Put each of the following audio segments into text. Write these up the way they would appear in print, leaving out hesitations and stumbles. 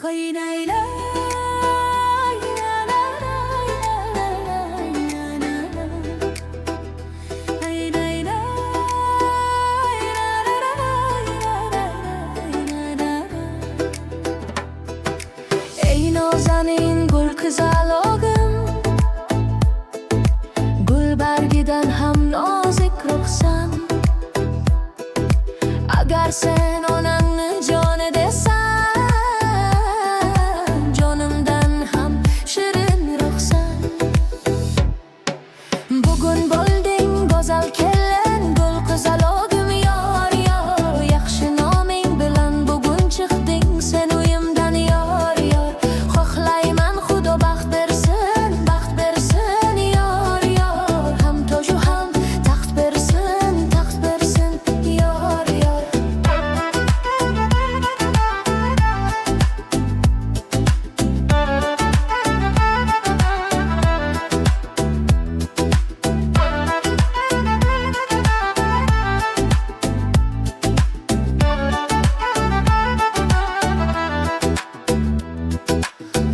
Ey nozanin gul qizalog'im, gul bargidan ham nozikroqsan. Agar sen onangni joni desan, jonimdan ham shirinroqsan. Bugun bo'lding go'zal kelin, gul qizalog'im, yor, yor. Yaxshi noming bilan bugun chiqding sen uyimdan, yor, yor. Xohlayman, Xudo baxt bersin, baxt bersin, yor, yor. Ham toju ham taxt bersin, taxt bersin, yor, yor.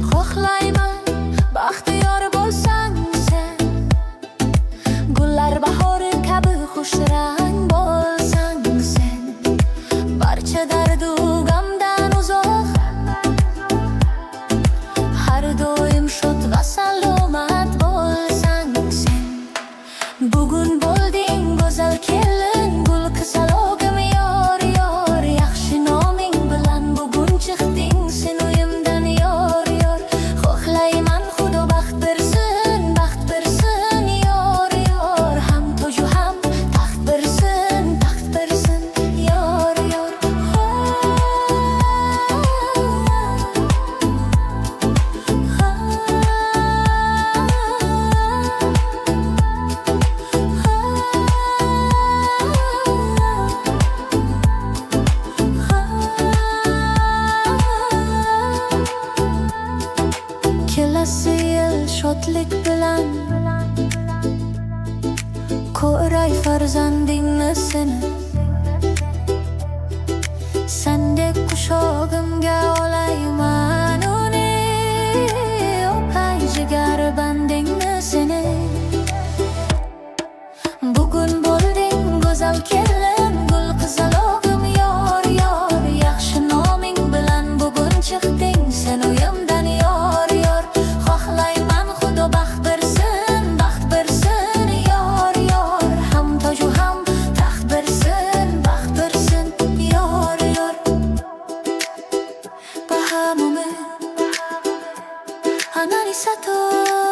Xohlayman, baxtiyor bo'lsang sen, gullar bahori kabi xushrang bo'lsang sen. Barcha dardu g'amdan uzoq, har doim shod va salomat bo'lsang sen. Bugun bo'lding go'zal kelin, gul qizalog'im, yor, yor. Yaxshi noming bilan bugun chiqding sen uyimdan, yor, yor. Xohlayman, Xudo baxt bersin, baxt bersin, yor, yor. Ham toju ham taxt bersin, taxt bersin, yor, yor. Kelasi yil shodlik bilan ko'ray farzandingni seni. Sendek quchog'imga olayman uni, o'pay jigar bandingni seni. Bugun bo'lding go'zal kelin, gul qizalog'im, yor, yor. Yaxshi noming bilan bugun chiqding sen uyimdan, yor, yor. Xohlayman, Xudo baxt bersin, baxt bersin, yor, yor. Ham toju ham taxt bersin, baxt bersin, yor, yor. Bahamome, Anani sato.